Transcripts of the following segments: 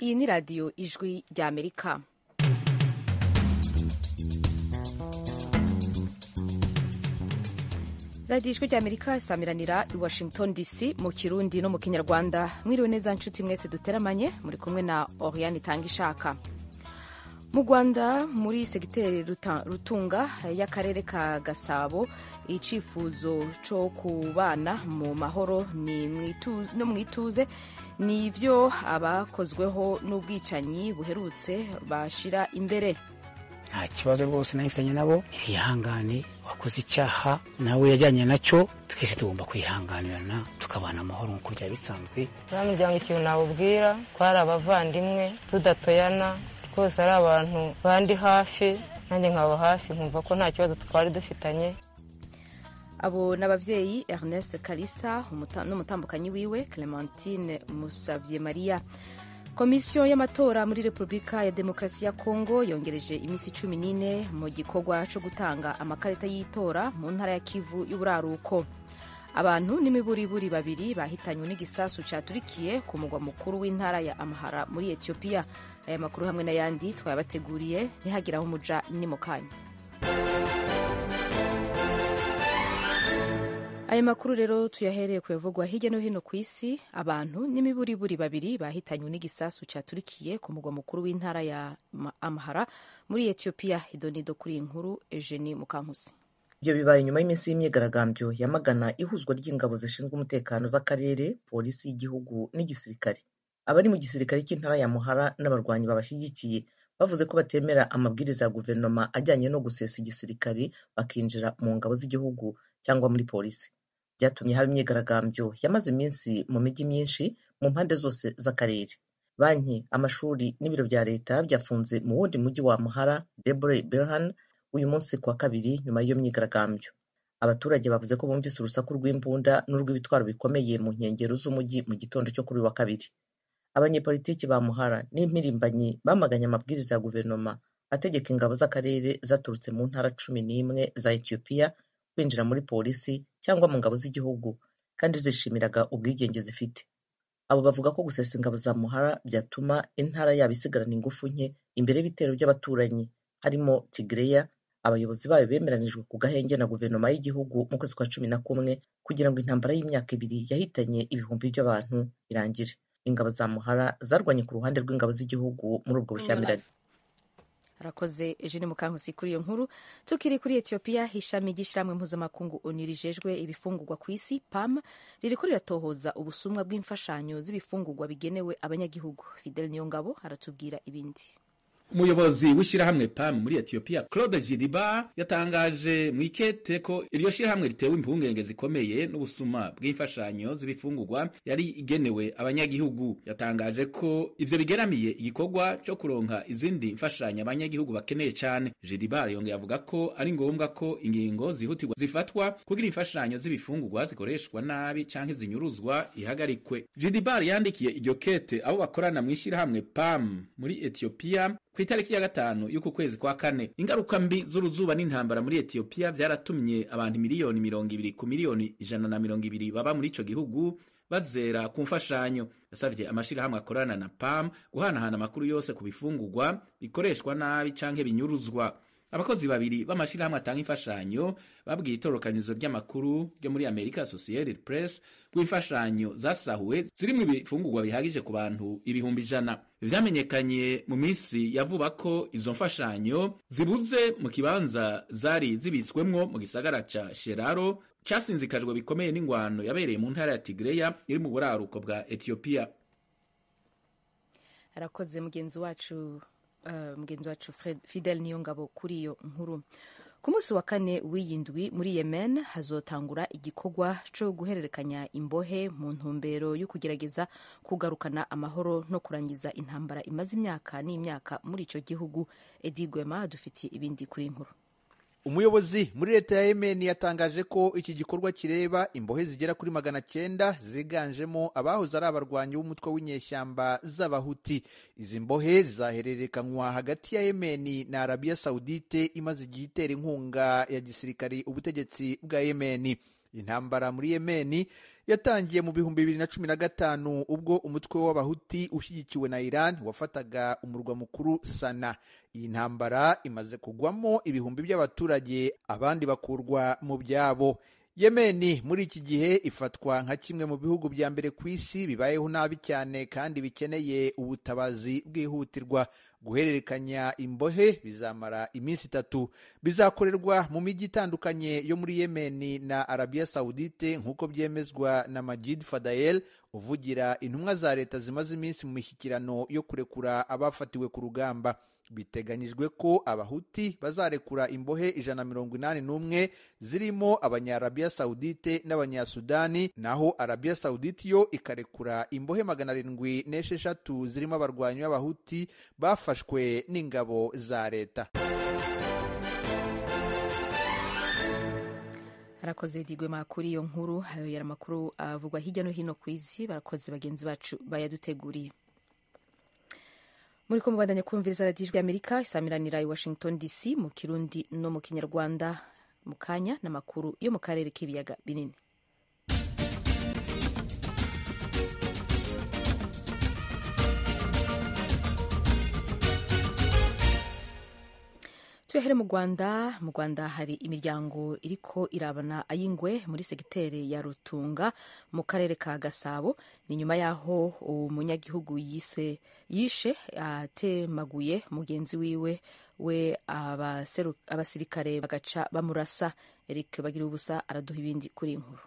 Iyi ni radiyo Ijwi rya Amerika. Radiyo Ijwi rya Amerika isamiranira i Washington DC mu Kirundi no mu Kinyarwanda. Mwiriwe neza nshuti mwese duteramanye, muri kumwe na Oriane Itangishaka. Mu Rwanda, muri segiteri Rutunga y'akarere ka Gasabo, icifuzo co kubana mu mahoro no mwituze nivyo abakozweho n'ubwicanyi buherutse bashira imbere. Nta kibazo rwose nahifitanye nabo, ibihangane, wakoze icyaha nawe yajyanye nacyo, twese tugomba kwihanganirana tukabana amahoro nk'uko byari bisanzwe. Bamuryango ikintu nabubwira ko ari abavandimwe tudatoyana rwose, ari abantu bandi hafi nanjye nkaba hafi, nkumva ko nta kibazo twari dufitanye. Abo ni ababyeyi Ernest Kalisa n'umutambukanyi wiwe Clementine Musavye Maria. Komisiyo y'amatora muri Repubulika ya Demokarasi ya Kongo yongereje iminsi 14 mu gikorwa cyo gutanga amakarita y'itora mu ntara ya Kivu y'Uburaruko. Abantu n'imiburiburi babiri bahitanywe n'igisasu caturikiye ku mugwa mukuru w'intara ya Amhara muri Ethiopia. Aya makuru hamwe n'ayandi twayabateguriye, ntihagiraho umuja ni mu kanya. Aya makuru rero tuyahereye kuyavugwa hirya no hino ku isi. Abantu n'imiburiburi babiri bahitanywe n'igisasu caturikiye ku mugwa mukuru w'intara ya Amhara muri Ethiopia. Idonido kuri iyi nkuru, Eugenie Mukankusi. Ibyo bibaye nyuma y'iminsi y'imyigaragambyo yamagana ihuzwa ry'ingabo zishinzwe umutekano z'akarere, polisi y'igihugu n'igisirikare. Abari mu gisirikare cy'intara ya Amhara n'abarwanyi babashyigikiye bavuze ko batemera amabwiriza ya guverinoma ajyanye no gusesa igisirikare bakinjira mu ngabo z'igihugu cyangwa muri polisi. Byatumye haba imyigaragambyo yamaze iminsi mu mijyi myinshi mu mpande zose z'akarere. Banki, amashuri n'ibiro bya leta byafunze mu wundi mujyi wa Amhara, Debre Birhan, uyu munsi kuwa kabiri nyuma y'iyo myigaragambyo. Abaturage bavuze ko bumvise urusaku rw'imbunda n'urw'ibitwaro bikomeye mu nkengero z'umujyi mu gitondo cyo kuri uyu wa kabiri. Abanyepolitiki ba Amhara n'impirimbanyi bamaganye amabwiriza ya guverinoma ategeka ingabo z'akarere zaturutse mu ntara 11 za Ethiopia kwinjira muri polisi cyangwa mu ngabo z'igihugu, kandi zishimiraga ubwigenge zifite. Abo bavuga ko gusesa ingabo za Amhara byatuma intara yabo isigarana ingufu nke imbere y'ibitero by'abaturanyi harimo Tigreya. Abayobozi bayo bemeranijwe ku gahenge na guverinoma y'igihugu mu kwezi kwa 11 kugira ngo intambara y'imyaka ibiri yahitanye ibihumbi by'abantu irangire. Ingabo za Amhara zarwanye ku ruhande rw'ingabo z'igihugu muri ubwo bushyamirane. Arakoze Eugene Mukankusi kuri iyo nkuru. Tukiri kuri Ethiopia, ishami ry'ishyirahamwe mpuzamakungu ONU rijejwe ibifungurwa ku isi PAM ririko riratohoza ubusumwa bw'imfashanyo z'ibifungurwa bigenewe abanyagihugu. Fidel Niyongabo aratubwira ibindi. Umuyobozi w'ishyirahamwe PAM muri Ethiopia, Claude Gidiba, yatangaje mu ikete ko iryo shyirahamwe ritewe impungenge zikomeye n'ubusuma bw'imfashanyo z'ibifungurwa yari igenewe abanyagihugu. Yatangaje ko ivyo bigeramiye igikorwa cyo kuronka izindi mfashanyo abanyagihugu bakeneye cyane. Gidiba yongeye avuga ko ari ngombwa ko ingingo zihutirwa zifatwa kugira imfashanyo z'ibifungurwa zikoreshwa nabi canke zinyuruzwa ihagarikwe. Gidiba yandikiye iryo kete abo bakorana mu ishyirahamwe PAM muri Ethiopia ku itariki ya 5 y'uku kwezi kwa kane. Ingaruka mbi z'uruzuba n'intambara muri Ethiopia vyaratumye abantu 20 miliyoni ku 120 miliyoni baba muri ico gihugu bazera ku mfashanyo. Yasavye amashirahamwe akorana na PAM guhanahana amakuru yose ku bifungurwa bikoreshwa nabi canke binyuruzwa. Abakozi babiri b'amashirahamwe atanga imfashanyo babwiye itororokanizo ry'amakuru ryo muri Amerika, Associated Press, rw'imfashanyo zasahuwe zirimwo ibifungurwa bihagije ku bantu 100,000. Vyamenyekanye mu minsi ya vuba ko izo mfashanyo zibuze mu kibanza zari zibitswemwo mu gisagara ca Sheraro casinzikajwe bikomeye n'ingwano yabereye mu ntara ya Tigreya iri mu buraruko bwa Ethiopia. Arakoze mugenzi wacu Fidel Niyongabo kuri iyo nkuru. Ku munsi wa kane w'iyi ndwi muri Yemen hazotangura igikorwa cyo guhererekanya imbohe mu ntumbero yo kugerageza kugarukana amahoro no kurangiza intambara imaze imyaka n'imyaka muri ico gihugu. Edi Gwema dufitiye ibindi kuri inkuru. Umuyobozi muri leta ya Yemen yatangaje ko iki gikorwa kireba imbohe zigera kuri 900 ziganjemo abahoze ari abarwanyi b'umutwe w'inyeshyamba z'Abahuti. Izi mbohe zizahererekanywa hagati ya Yemen na Arabiya Saudite imaze igihe itera inkunga ya gisirikari ubutegetsi bwa Yemen. Intambara muri Yemeni yatangiye mu 2015 ubwo umutwe w'abahuti ushyigikiwe na Iran wafataga umurwa mukuru Sana. Iyi ntambara imaze kugwamo ibihumbi by'abaturage, abandi bakurwa mu byabo. Yemeni muri iki gihe ifatwa nka kimwe mu bihugu bya mbere ku isi bibayeho nabi cyane kandi bikeneye ubutabazi bwihutirwa. Guhererekanya imbohe bizamara iminsi 3, bizakorerwa mu mijyi itandukanye yo muri Yemeni na Arabia Saudite, nk'uko byemezwa na Majid Fadayel uvugira intumwa za leta zimaze iminsi mu mishyikirano yo kurekura abafatiwe ku rugamba. Biteganyijwe ko abahuti bazarekura imbohe 181 zirimo abanya-Arabia Saudite n'abanya-Sudani, naho Arabia Saudite yo ikarekura imbohe 706 zirimo abarwanyi b'abahuti bafashwe n'ingabo za leta. Arakoze Digwema kuri iyo nkuru. Ayo yari amakuru avugwa hirya no hino ku isi, barakoze bagenzi bacu bayaduteguriye. Muri ko mubandanya kumviriza radiyo Ijwi Amerika isamiranira i Washington DC mu Kirundi no mu Kinyarwanda. Mu kanya n'amakuru yo mu karere k'ibiyaga binini. Tuyahere mu Rwanda. Mu Rwanda hari imiryango iriko irabana ayingwe muri segitere ya Rutunga mu karere ka Gasabo. Ni nyuma yaho umunyagihugu yishe atemaguye mugenzi wiwe we, abasirikare bagaca bamurasa. Eric Bagira ubusa araduha ibindi kuri inkuru.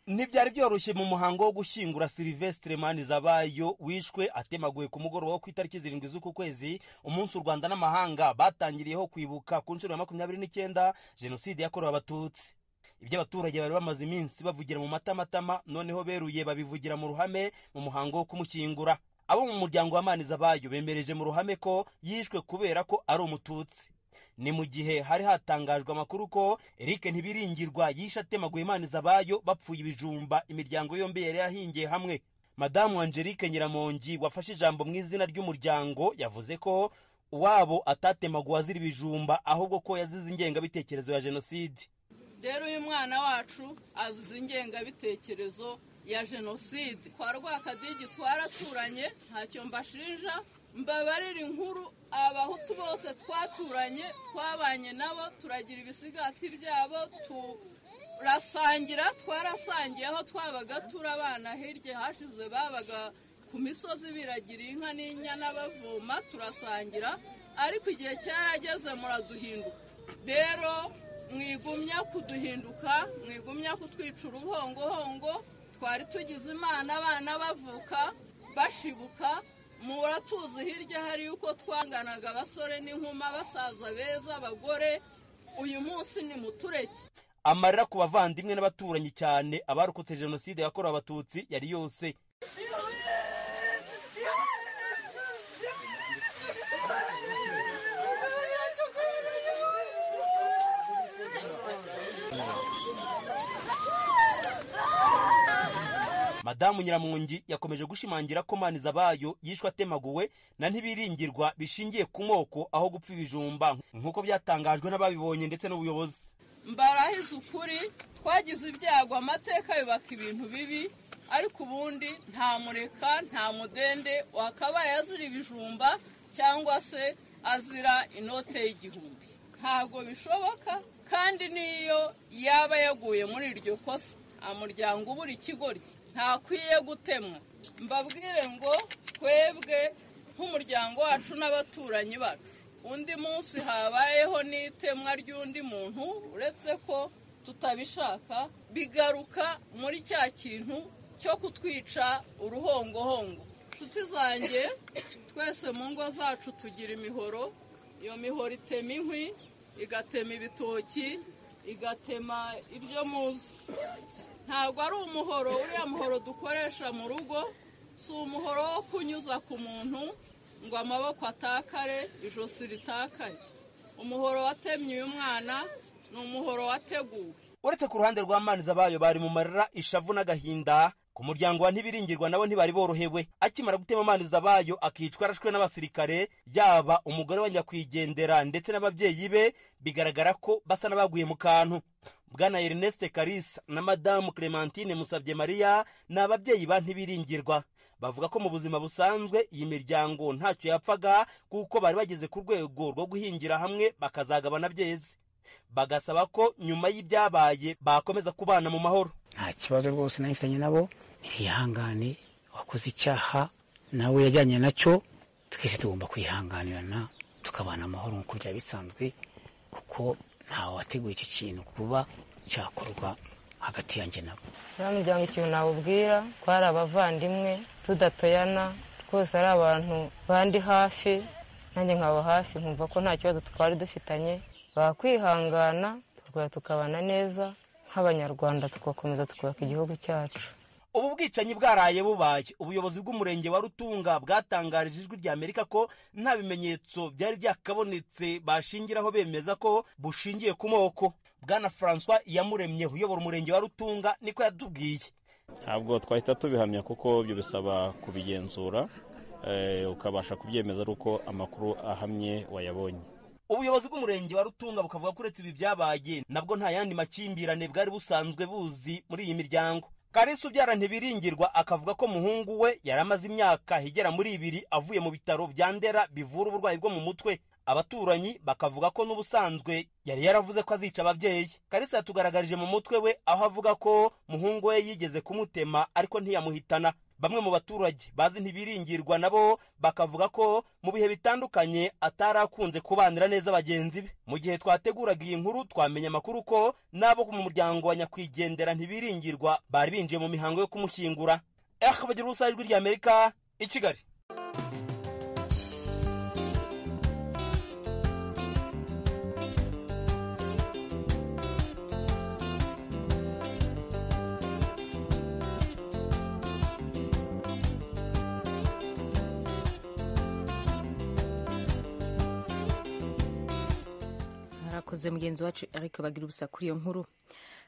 Ntibyari byoroshye mu muhango wo gushyingura Silvestre Manizabayo wishwe atemaguye ku mugoroba wo ku itariki 7 z'uku kwezi, umunsi u Rwanda n'amahanga batangiriyeho kwibuka ku nshuro ya 29 jenoside yakorewe Abatutsi. Ibyo abaturage bari bamaze iminsi bavugira mu matamatama noneho beruye babivugira mu ruhame mu muhango wo kumushyingura. Abo mu muryango wa Manizabayo bemereje mu ruhame ko yishwe kubera ko ari Umututsi. Ni mu gihe hari hatangajwe amakuru ko Eric Ntibiringirwa yishe atemaguye Manizabayo bapfuye ibijumba imiryango yombi yari yahingiye hamwe. Madamu Angelique Nyiramongi wafashe ijambo mu izina ry'umuryango yavuze ko uwabo atatemaguwe azira ibijumba, ahubwo ko yazize ingengabitekerezo ya jenoside. Rero uyu mwana wacu azize ingengabitekerezo ya jenoside. Kwa Rwakadigi twaraturanye, ntacyo mbashinja, mbabarira inkuru. Abahutu bose twaturanye, twabanye nabo, turagira ibisigati byabo, turasangira, twarasangiye aho twabaga turabana. Hirya hashize babaga ku misozi biragira inka n'inyana bavoma, turasangira. Ariko igihe cyarageze muraduhinduka. Rero mwigumya kuduhinduka, mwigumya kutwica uruhongohongo. Twari tugize Imana, abana bavuka bashibuka, muratuzi hirya hari yuko twanganaga abasore n'inkuma, abasaza beza, abagore. Uyu munsi ni mutureke. Amarira ku bavandimwe n'abaturanyi cyane abarokotse jenoside yakorewe Abatutsi yari yose. Madamu Nyiramongi yakomeje gushimangira ko Manizabayo yishwe atemaguwe na Ntibiringirwa bishingiye ku moko aho gupfa ibijumba, nk'uko byatangajwe n'ababibonye ndetse n'ubuyobozi. Mbarahize ukuri, twagize ibyago, amateka yubaka ibintu bibi, ariko ubundi nta mureka nta mudende wakabaye azira ibijumba cyangwa se azira inote y'igihumbi. Ntabwo bishoboka, kandi n'iyo yaba yaguye muri iryo kosa, amuryango ubura ikigoryi ntakwiye gutemwa. Mbabwire ngo twebwe nk'umuryango wacu n'abaturanyi bacu, undi munsi habayeho n'itemwa ry'undi muntu, uretse ko tutabishaka, bigaruka muri cya kintu cyo kutwica uruhongohongo. Inshuti zanjye, twese mu ngo zacu tugira imihoro. Iyo mihoro itema inkwi, igatema ibitoki, igatema ibyo muzi. Ntabwo ari umuhoro, uriya muhoro dukoresha mu rugo si umuhoro wo kunyuza ku muntu ngo amaboko atakare, ijosi ritakare. Umuhoro watemye uyu mwana ni umuhoro wateguwe. Uretse ku ruhande rwa Manizabayo bari mu marira, ishavu n'agahinda, ku muryango wa Ntibiringirwa nabo ntibari borohewe. Akimara gutema Manizabayo akicwa arashwe n'abasirikare, yaba umugore wa nyakwigendera ndetse n'ababyeyi be, bigaragara ko basa n'abaguye mu kantu. Bwana Ernest Kalisa na Madamu Clementine Musabye Mariya ni ababyeyi ba Ntibiringirwa. Bavuga ko mu buzima busanzwe iyi miryango ntacyo yapfaga, kuko bari bageze ku rwego rwo guhingira hamwe bakazagabana byeze. Bagasaba ko nyuma y'ibyabaye bakomeza kubana mu mahoro. Nta kibazo rwose nafitanye nabo, ntibihangane, wakoze icyaha nawe yajyanye nacyo, twese tugomba kwihanganirana tukabana amahoro nk'uko byari bisanzwe, kuko ntawe wateguye icyo kintu kuba cyakorwa hagati yanjye nabo. Uriya muryango ikintu nawubwira ko ari abavandimwe tudatoyana, rwose ari abantu bandi hafi, nanjye nkaba hafi, nkumva ko nta kibazo twari dufitanye. Bakwihangana tukaba tukabana neza nk'Abanyarwanda, tugakomeza tukubaka igihugu cyacu. Ubu bwicanyi bwaraye bubaye, ubuyobozi bw'umurenge wa Rutunga bwatangarije Ijwi rya Amerika ko nta bimenyetso byari byakabonetse bashingiraho bemeza ko bushingiye ku moko. Bwana François Iyamuremye uyobora umurenge wa Rutunga niko yatubwiye. Ntabwo twahita tubihamya kuko ibyo bisaba kubigenzura, ukabasha kubyemeza ari uko amakuru ahamye wayabonye. Ubuyobozi bw'umurenge wa Rutunga bukavuga ko uretse ibi byabaye nabwo nta yandi makimbirane bwari busanzwe buzi muri iyi miryango. Kalisa ubyara Ntibiringirwa akavuga ko muhungu we yari amaze imyaka igera muri 2 avuye mu bitaro bya Ndera bivura uburwayi bwo mu mutwe. Abaturanyi bakavuga ko n'ubusanzwe yari yaravuze ko azica ababyeyi. Kalisa yatugaragarije mu mutwe we aho avuga ko muhungu we yigeze kumutema ariko ntiyamuhitana. Bamwe mu baturage bazi Ntibiringirwa nabo bakavuga ko mu bihe bitandukanye atarakunze kubanira neza bagenzi be. Mu gihe twateguraga iyi nkuru twamenye amakuru ko nabo mu muryango wa nyakwigendera Ntibiringirwa bari binjiye mu mihango yo kumushyingura. Bagira ubusa, Ijwi rya Amerika i Kigali. Harakoze mugenzi wacu Eric bagira ubusa kuri iyo nkuru.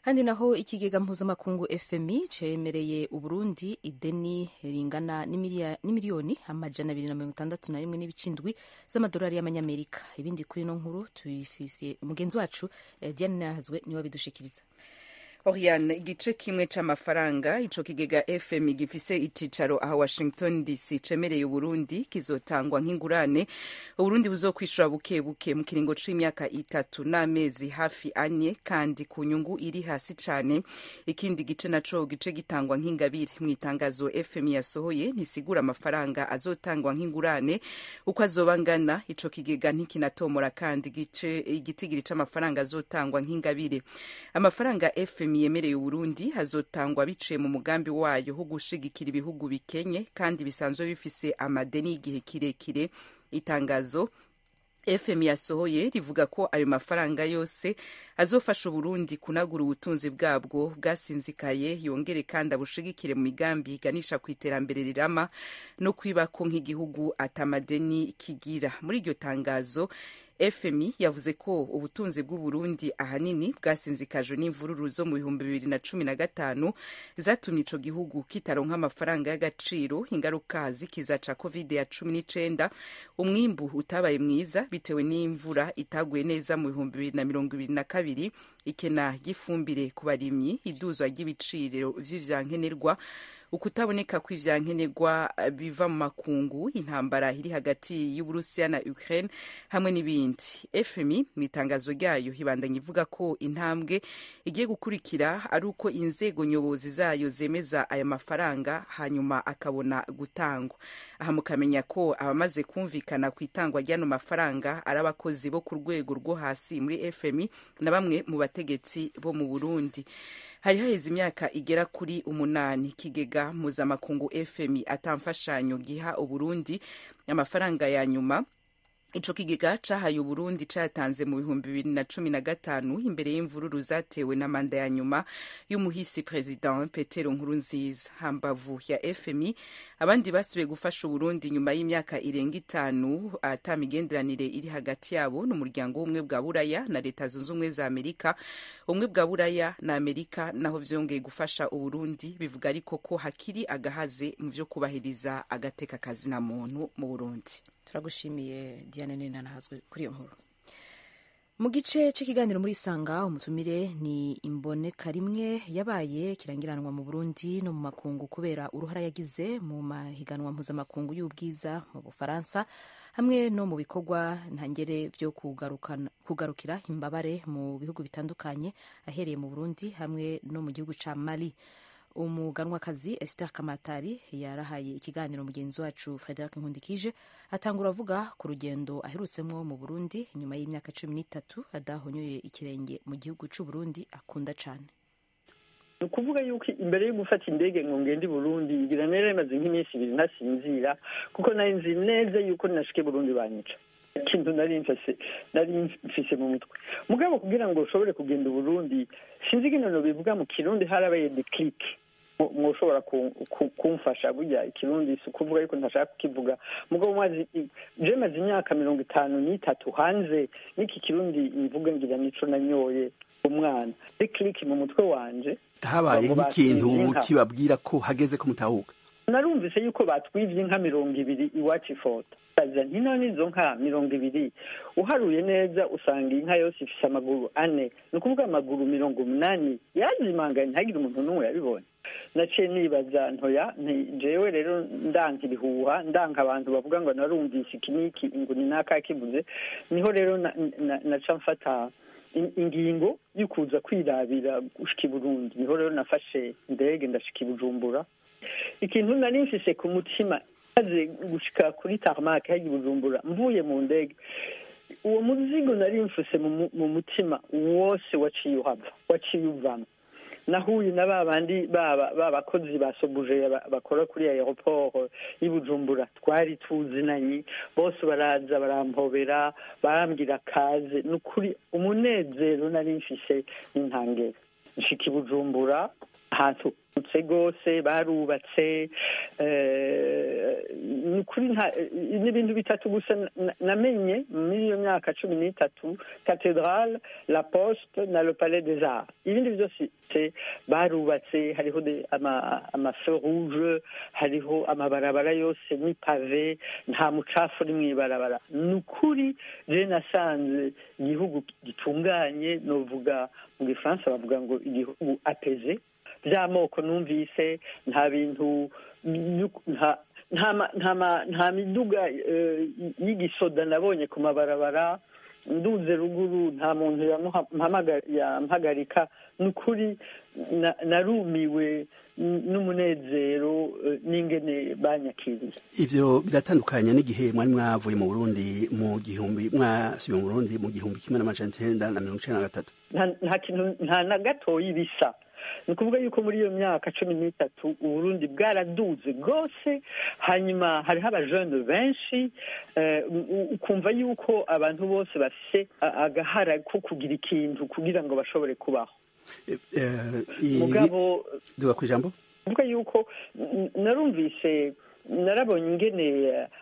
Kandi naho ikigega mpuzamakungu FMI cemereye Uburundi ideni ringana n'imiliyoni 261.7 z'amadolari y'amanyamerika. Ibindi kuri ino nkuru tuyifise mugenzi wacu Diane Nahazwe niwe abidushikiriza. Oriane, igice kimwe c'amafaranga ico kigega FM gifise icicaro aha Washington DC cemereye Uburundi kizotangwa nk'ingurane. Uburundi buzokwishura buke buke mu kiringo c'imyaka 3 n'amezi hafi 4, kandi ku nyungu iri hasi cane. Ikindi gice naco gice gitangwa nk'ingabire. Mu itangazo FM yasohoye ntisigura amafaranga azotangwa nk'ingurane uko azoba angana. Ico kigega ntikinatomora kandi gice igitigiri c'amafaranga azotangwa nk'ingabire. Amafaranga FM yemereye Uburundi hazotangwa biciye mu mugambi wayo wo gushigikira ibihugu bikenye kandi bisanzwe bifise amadeni y'igihe kirekire. Itangazo FM yasohoye rivuga ko ayo mafaranga yose azofasha Uburundi kunagura ubutunzi bwabwo bwasinzikaye, yongere kandi abushigikire mu migambi iganisha ku iterambere rirama no kwibako nk'igihugu atamadeni kigira. Muri iryo tangazo FMI yavuze ko ubutunzi bw'Uburundi ahanini bwasinzikajwe n'imvururu zo mu 2015 zatumye ico gihugu kitaronka amafaranga y'agaciro, ingaruka zikiza ca COVID ya 19, umwimbu utabaye mwiza bitewe n'imvura itaguye neza mu 2022, ikena ry'ifumbire ku barimyi, iduzwa ry'ibiciro vy'ivyankenerwa, ukutaboneka kw'ivyankenerwa biva mu makungu, intambara iri hagati y'Uburusiya na Ukraine hamwe n'ibindi. FMI mu itangazo ryayo ibandanya ivuga ko intambwe igiye gukurikira ari uko inzego nyobozi zayo zemeza aya mafaranga hanyuma akabona gutangwa. Aha mukamenya ko abamaze kumvikana ku itangwa ry'ano mafaranga ari abakozi bo ku rwego rwo hasi muri FMI na bamwe mu bategetsi bo mu Burundi. Hari haheze imyaka igera kuri 8 kigega mpuzamakungu FMI atamfashanyo giha Uburundi. Amafaranga ya nyuma ico kigega cahaye Uburundi catanze mu 2015 imbere y'imvururu zatewe na manda ya nyuma y'umuhisi President Petero Nkurunziza. Hambavu ya FMI abandi basubiye gufasha Uburundi nyuma y'imyaka irenga 5 ata migenderanire iri hagati yabo n'umuryango w'ubumwe bwa Buraya na Leta Zunze Ubumwe za Amerika. Ubumwe bwa Buraya na Amerika naho vyongeye gufasha Uburundi, bivuga ariko ko hakiri agahaze mu vyo kubahiriza agateka kazina muntu mu Burundi. Turagushimiye Diane Ninanahazwe kuri iyo nkuru. Mu gice cy'ikiganiro muri Isanga, umutumire ni imboneka rimwe yabaye kirangiranwa mu Burundi no mu makungu kubera uruhara yagize mu mahiganwa mpuzamakungu y'ubwiza mu Bufaransa, hamwe no mu bikorwa ntangere byo kugarukira imbabare mu bihugu bitandukanye, ahereye mu Burundi hamwe no mu gihugu ca Mali. Umuganwakazi Esther Kamatari yarahaye ikiganiro mugenzi wacu Frederic Nkundikije, atangura avuga ku rugendo aherutsemwo mu Burundi nyuma y'imyaka 13 adahonyoye ikirenge mu gihugu c'u Burundi akunda cane. Ni ukuvuga yuko imbere yo gufata indege ngo ngende i Burundi, ngira nari maze nk'iminsi 2 ntasinzira, kuko nari nzi neza yuko nashike Burundi banyica. Ikintu nari mfise mu mutwe, mugabo kugira ngo ushobore kugenda Burundi, sinzi ingene bivuga mu Kirundi, harabaye déclic. Mwoshobora kumfasha burya Ikirundi si ukuvuga yuko ntashaka kukivuga, mugabo mazi je maze imyaka 53 hanze n'iki Kirundi mvuga ngira nico nanyoye umwana. Déclic mu mutwe wanje habaye nk'ikintu kibabwira ko hageze ko mutahuka. Narumvise yuko batwivye inka 20 iwacu ifoto. Nti none izo nka 20 uharuye neza usanga inka yose ifise amaguru 4, ni ukuvuga amaguru 80 yazimanganye, ntihagire umuntu n'umwe yabibonye. Naciye nibaza ntoya nti jewe rero ndanka ibihuha, ndanka abantu bavuga ngo narumvise iki n'iki ngo ni naka kivuze. Niho rero naca mfata ingingo y'ukuza kwirabira gushika i Burundi. Niho rero nafashe indege ndashika i Bujumbura. Ikintu nari mfise ku mutima maze gushika kuri tarmac hajya i Bujumbura, mvuye mu ndege, uwo muzigo nari mfise mu mutima wose waciye uhava, waciye uvamo. Nahuye na babandi babakozi ba Sobuje bakora kuri aéroport y'i Bujumbura, twari tuzinanye bose, baraza barampobera, barambwira kaze. Ni ukuri umunezero nari mfise n'intangere. Nshika i Bujumbura ahantu gose barubatse, ni ukuri n'ibintu bitatu gusa namenye muri iyo myaka 13: cathédrale, la poste na le palais des arts. Ibindi byose barubatse, hariho ama feu rouge, hariho amabarabara yose ni pavé, nta mucafu uri mw'ibarabara. Ni ukuri je nasanze igihugu gitunganye, novuga mu Gifaransa bavuga ngo igihugu apaisé. By'amoko numvise nta bintu, nta miduga y'igisoda nabonye ku mabarabara. Nduze ruguru nta muntu yampagarika. Ni ukuri narumiwe n'umunezero n'ingene banyakiriye. Ivyo biratandukanye n'igihe mwari mwavuye mu Burundi mu gihumbi, mwasubiye mu Burundi mu 1993. Nta kintu, nta na gatoyi bisa. Ni ukuvuga yuko muri iyo myaka 13 Uburundi bwaraduze rwose, hanyuma hariho abajene benshi, ukumva yuko abantu bose bafise agahara ko kugira ikintu kugira ngo bashobore kubaho. Mugabo duga kwijambo kuvuga yuko narumvise, narabonye ingene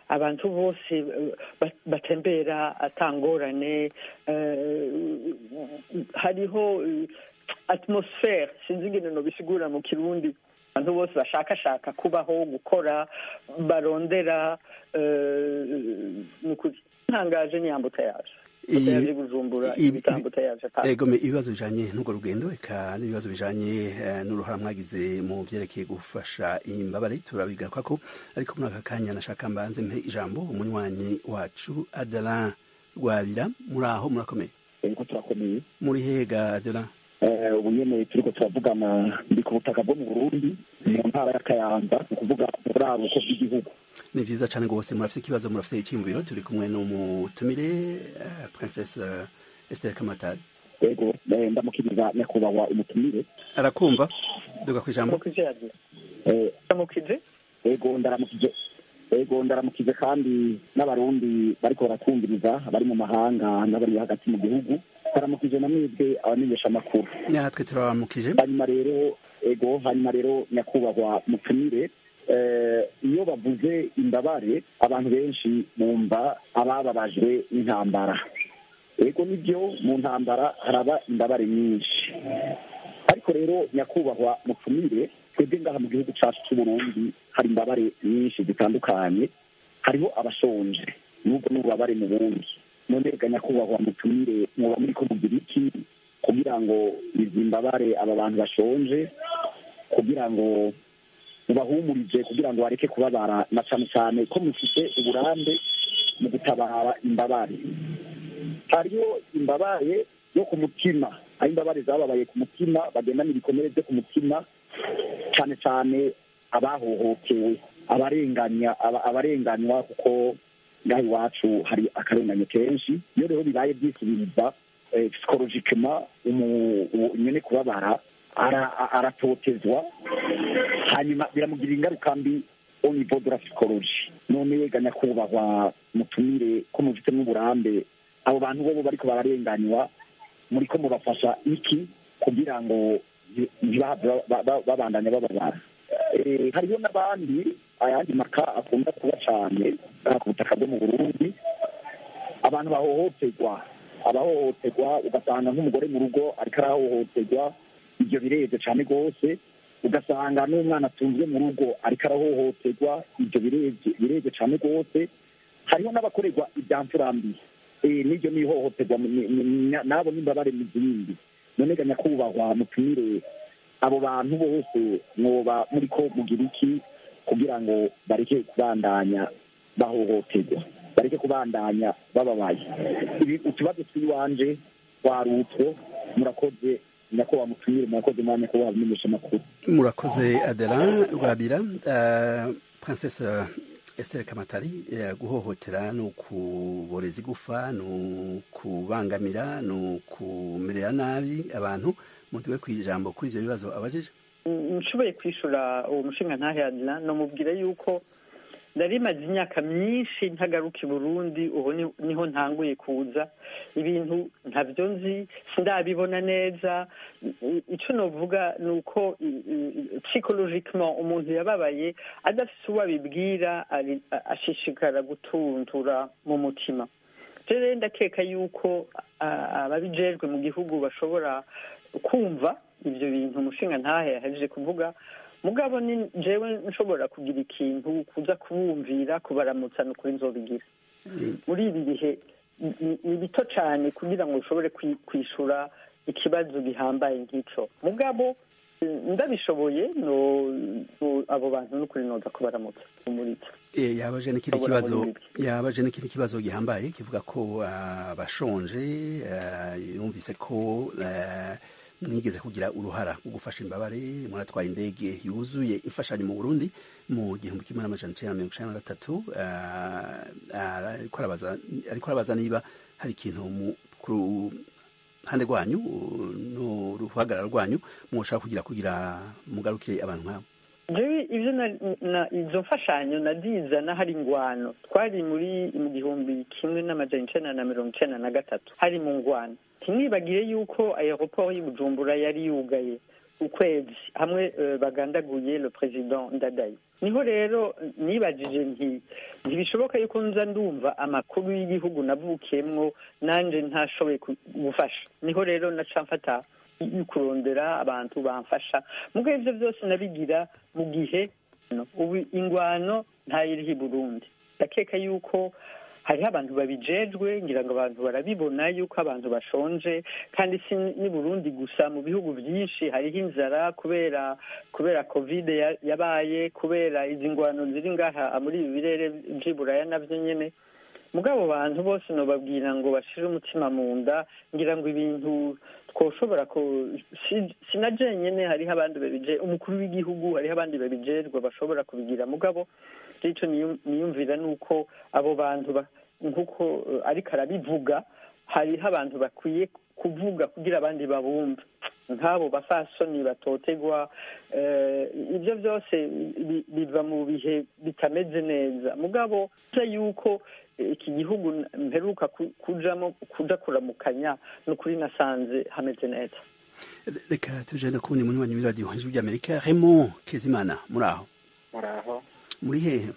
abantu bose batembera atangorane, hariho atmosphere, sinzi ingene nobisigura mu Kirundi, abantu bose bashakashaka kubaho, gukora, barondera. Nukuri ntangaje ni embouteillage Bujumbura. Ego, ibibazo bijanye n'urwo rugendo eka n'ibibazo bijanye n'uruhara mwagize mu vyerekeye gufasha imbabare turabigarukako, ariko muri aka kanya nashaka mbanze mpe ijambo umunywanyi wacu Adelin Rwabira. Muri aho murakomeye? Ego, turakomeye. Muri hega Adelin? Ubu nyene turiko turavugana ndi ku butaka bwo mu Burundi, mu ntara ya Kayanza, ni ukuvuga buraruko bw'igihugu. Ni vyiza cane rwose. Murafise ikibazo, murafise iciyumviro? Turi kumwe n'umutumire Princesse Esther Kamatari. Ego, ndamukiriza nyakubahwa umutumire. Arakumva, duga kwijambo. Ndamukije. Ego, ndaramukije. Ego, ndaramukije kandi n'abarundi bariko barakumviriza bari mu mahanga n'abari hagati mu gihugu. Ndaramukije na mwebwe abamenyesha amakuru. Natwe turabaramukije. Hanyuma rero, ego, hanyuma rero nyakubahwa mutumire, iyo bavuze imbabare abantu benshi bumva abababajwe n'intambara. Ego nibyo, mu ntambara haraba imbabare nyinshi, ariko rero nyakubahwa mutumire, twebwe ngaha mu gihugu cacu c'Uburundi hari imbabare nyinshi zitandukanye. Hariho abashonje, n'ubwo n'ububabare mu bundi. None reka nyakubahwa mutumire, mwoba muriko mugira iki kugira ngo izi mbabare, aba bantu bashonje, kugira ngo mubahumurize, kugira ngo bareke kubabara, na cane cane ko mufite uburambe mu gutabara imbabare? Hariho imbabare yo ku mutima, aho imbabare zababaye ku mutima, bagendana ibikomere byo ku mutima, cane cane abahohotewe, abarenganya, abarenganywa, kuko ngaha iwacu hari akarenganyo kenshi. Iyo rero bibaye byisubiriza, psychologiquement nyene kubabara, aratotezwa, hanyuma biramugira ingaruka mbi au niveau de la psychologie. None yega nyakubahwa mutumire, ko mufitemo uburambe, abo bantu bobo bariko bararenganywa, muriko mubafasha iki kugira ngo ntibahave babandanya bababara? Hariho n'abandi, ayandi maka akunda kuba cane ku butaka bwo mu Burundi, abantu bahohoterwa, abahohoterwa, ugasanga nk'umugore mu rugo ariko arahohoterwa, ibyo bireze cane rwose, ugasanga n'umwana atunzwe mu rugo ariko arahohoterwa, ibyo bireze cane rwose. Hariho n'abakorerwa ibya mfurambi, n'iryo ni ihohoterwa, nabo n'imbabare mu zindi. None ga nyakubahwa mutumire, abo bantu bose mwoba muriko mugira iki kugira ngo bareke kubandanya bahohoterwa, bareke kubandanya bababaye? Ibi utubazo tw'iwanje twari utwo. Murakoze nyakubahwa mutumire, murakoze mwanya nyakubahwa bimenyesha amakuru. Murakoze Adelan Rwabira. Princesse Esther Kamatari, guhohotera ni ukuboreza igufa, ni ukubangamira, ni ukumerera nabi abantu. Mutuwe ku ijambo kuri ivyo bibazo abajije. Nshoboye kwishura uwo mushinga ntahe Adelan, nomubwira yuko nari maze imyaka myinshi ntagaruka i Burundi. Ubu niho ntanguye kuza, ibintu ntabyo nzi, sindabibona neza. Icyo novuga ni uko psychologiquement umuntu yababaye adafise uwo abibwira ashishikara gutuntura mu mutima. Rero ndakeka yuko ababijejwe mu gihugu bashobora kumva ibyo bintu umushinga ntahe yahejeje kuvuga. Mugabo ni jewe nshobora kugira ikintu kuza kubumvira, kubaramutsa, no kuri nzobigira. Muri ibi bihe ni bito cyane kugira ngo ushobore kwishura ikibazo gihambaye nk'ico. Mugabo ndabishoboye, no abo bantu n'ukuri noza kubaramutsa umuritsa. Yabaje n'ikindi kibazo, yabaje n'ikindi kibazo gihambaye kivuga ko abashonje, yumvise ko mwigeze kugira uruhara rwo gufasha imbabare, muratwaye indege yuzuye imfashanyo mu Burundi mu 1993. Ariko arabaza niba hari ikintu ku ruhande rwanyu n'uruhagarara rwanyu mwoshaka kugira mugarukire abantu nk'abo. Jewe ivyo izo mfashanyo nazizana hari ingwano, twari muri mu 1993, hari mu ngwano. Ntimwibagire yuko aéroport y'i Bujumbura yari yugaye ukwezi hamwe bagandaguye le président Ndadaye. Niho rero nibajije nti ntibishoboka yuko nza ndumva amakuru y'igihugu navukiyemwo nanje ntashoboye gufasha. Niho rero naca mfata kurondera abantu bamfasha. Mugo ivyo vyose nabigira mu gihe ubu ingwano ntayiriho i Burundi. Ndakeka yuko hariho abantu babijejwe, ngira ngo abantu barabibona yuko abantu bashonje, kandi si ni Burundi gusa, mu bihugu byinshi hariho inzara kubera Covid yabaye, kubera izi ngwano ziri ngaha muri ibi birere vy'i Buraya navyo nyene. Mugabo bantu bose nobabwira ngo bashire umutima mu nda, ngira ngo ibintu twoshobora ko sina jenyene, hariho abandi babije, umukuru w'igihugu, hariho abandi babijejwe bashobora kubigira. Mugabo ico niyumvira nuko abo bantu nkuko ariko arabivuga, hariho abantu bakwiye kuvuga kugira abandi babumve, nk'abo bafasoni batotegwa. Ibyo byose biva mu bihe bitameze neza. Mugabo yuko iki gihugu mperuka kujamo kuja kuramukanya, nukuri nasanze hameze neza. Reka tuje kuwundi munywanyi w'iradiyo Ijwi ry'Amerika, Raymond Kezimana, muraho? Muraho. Muri hehe?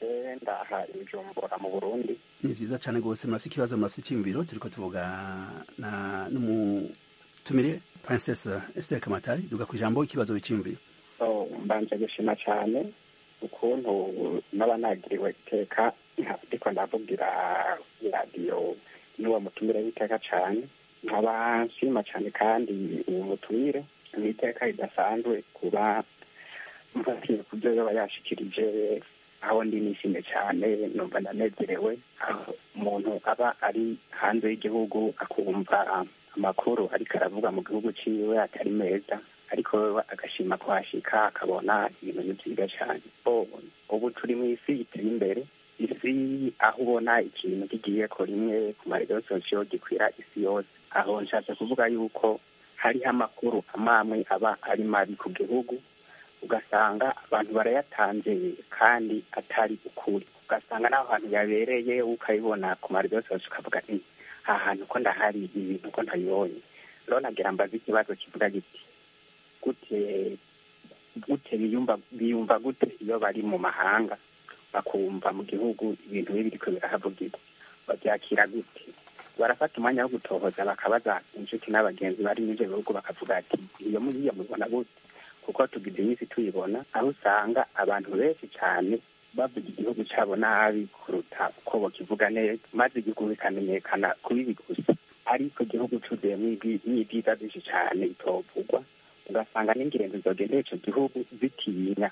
Je ndaha Bujumbura mu Burundi. Ni vyiza cane rwose. Murafise ikibazo, murafise iciyumviro? Turiko tuvuga na n'umutumire Princesse Esther Kamatari. Duga kw'ijambo, ikibazo, iciyumviro. Mbanje gushima cane ukuntu naba nagiriwe iteka. Ndiko ndavugira iradiyo n'uwo mutumire w'iteka cane, nkaba nshima cane kandi uwo mutumire ni iteka ridasanzwe kuba mfatiye ku byo yoba yashikirije. Aho ndi nishimye cyane, numva ndanezerewe. Aho umuntu aba ari hanze y'igihugu akumva amakuru ariko aravuga mu gihugu ciwe atari meza, ariko wewe agashima kuhashika akabona ibintu ni vyiza cyane. Ubu turi mu isi iteye imbere, isi aho ubona ikintu kigiye ko rimwe ku marezo sosiyo gikwira isi yose. Aho nshatse kuvuga yuko hariho amakuru amamwe aba ari mabi ku gihugu, ugasanga abantu barayatanze kandi atari ukuri, ugasanga n'aho hantu yabereye ukabibona ku marezo sosiyo ukavuga nti aha hantu ko ndahari ibintu ko ntabibonye. Rero nagira mbaze ikibazo kivuga giti gute gute biyumva gute iyo bari mu mahanga bakumva mu gihugu ibintu bibi biriko birahavugirwa, babyakira gute? Barafata umwanya wo gutohoza bakabaza inshuti n'abagenzi bari muri ivyo bihugu, bakavuga ati iyo mugiye mubibona gute? Kuko tugize iminsi tuyibona aho usanga abantu benshi cyane bavuga igihugu cyabo nabi kuruta uko bakivuga neza, maze igihugu bikamenyekana kubibi gusa, ariko igihugu cuzuyemwo n'ibyiza byinshi cyane bitovugwa, ugasanga n'ingenzi zogendera ico gihugu zitinya,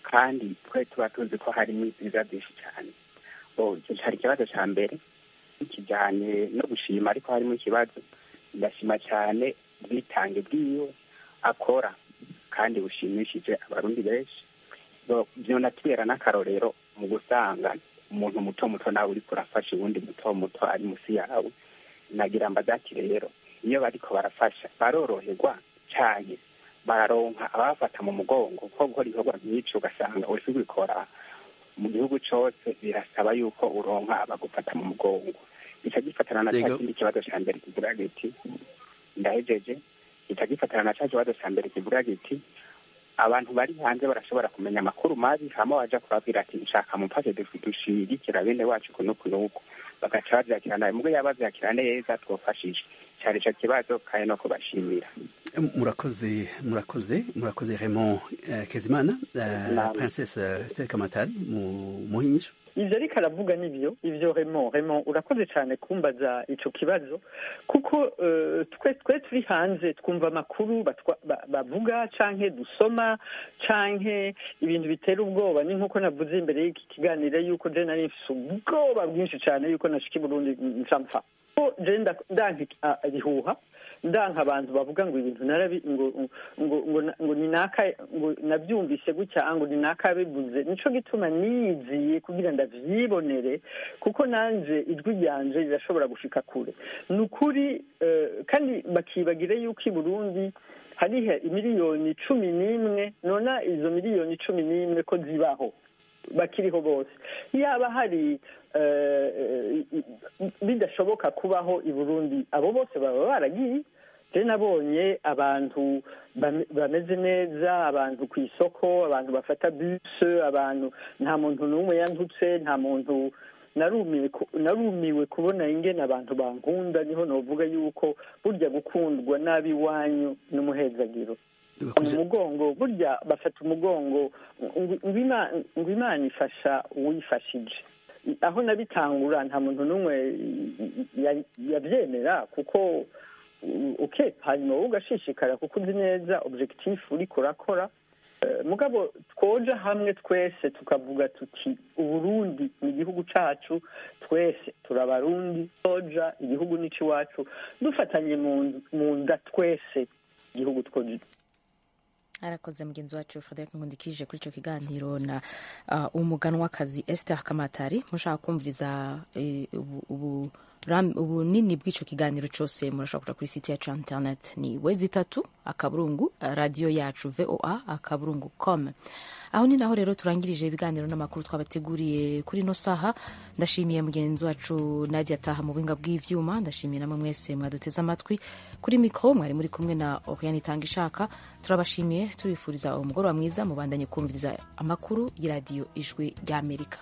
kandi twe tuba tuzi ko harimo ibyiza byinshi cyane. Ico cari ikibazo ca mbere kijanye no gushima, ariko harimo ikibazo. Ndashima cyane ubwitange bwiwe akora kandi bushimishije abarundi benshi, vyonatubera n'akarorero mu gusanga umuntu muto muto nawe uriko urafasha uwundi muto muto ari musi yawe. Nagira mbazati rero iyo bariko barafasha baroroherwa canke bararonka ababafata mu mugongo, kuko gukora ibikorwa nk'ico ugasanga uriko ubikora mu gihugu cose birasaba yuko uronka abagufata mu mugongo. Gica gifatana na ca kindi kibazo ca mbere kivuga giti ndahejeje. Gica gifatana na ca kibazo ca mbere kivuga giti abantu bari hanze barashobora kumenya amakuru mabi, hama waja kubabwira ati nshaka mumfashe dushigikira bene wacu kunuku nuku, bagaca bavyakira nabi. Mugo yaba bavyakira neza twofashije. Cari ico kibazo kandi no kubashimira. Murakoze, murakoze, murakoze Raymond Kezimana. Princesse Esther Kamatari mu hinyisho. Ivyo ariko aravuga nivyo. Ivyo Raymond urakoze cyane kumbaza ico kibazo, kuko twe turi hanze twumva amakuru bavuga canke dusoma canke ibintu bitera ubwoba. Ni nkuko navuze imbere y'iki kiganiro yuko je nari mfise ubwoba bwinshi cyane yuko nashika i Burundi nca ko je ndanka ibihuha, ndanka abantu bavuga ngo ibintu narabi ngo ngo ngo ngo ninaka ngo nabyumvise gutya ngo ninaka bivuze. Nico gituma niyiziye kugira ndavyibonere, kuko nanje ijwi ryanje rirashobora gushika kure. Nukuri kandi bakibagire yuko i Burundi hariho imiliyoni 11, nona izo miliyoni 11 ko zibaho bakiriho bose. Yaba hari bidashoboka kubaho i Burundi abo bose baba baragiye. Je nabonye abantu bameze neza, abantu ku isoko, abantu bafata bus, abantu nta muntu n'umwe yantutse, nta muntu. Narumiwe kubona ingene abantu bankunda. Niho novuga yuko burya gukundwa nabi iwanyu n'umuhezagiro mu mugongo, burya bafata umugongo ngo Imana ifasha uwifashije. Aho nabitangura nta muntu n'umwe yabyemera, kuko okay, hanyuma wowe ugashishikara kuko uzi neza objectif uriko urakora. Mugabo twoja hamwe twese tukavuga tuti Uburundi ni igihugu cacu, twese turabarundi, twoja igihugu ni ciwacu, dufatanye mu nda twese igihugu twoja. Arakoze mugenzi wacu Frederic Nkundikije kuri ico kiganiro na umuganwakazi Esther Kamatari. Mushaka kumviriza ubunini bw'ico kiganiro cose murashobora kuja kuri site yacu internet ni www.radio yacu voa.com. Aho ni naho rero turangirije ibiganiro n'amakuru twabateguriye kuri no saha. Ndashimiye mugenzi wacu Nadia Taha mu buhinga bw'ivyuma, ndashimiye namwe mwese mwaduteze amatwi. Kuri mikro mwari muri kumwe na Oriane Itangishaka. Turabashimiye, tubifuriza umugoroba mwiza, mubandanye kumviriza amakuru y'iradiyo Ijwi ry'Amerika.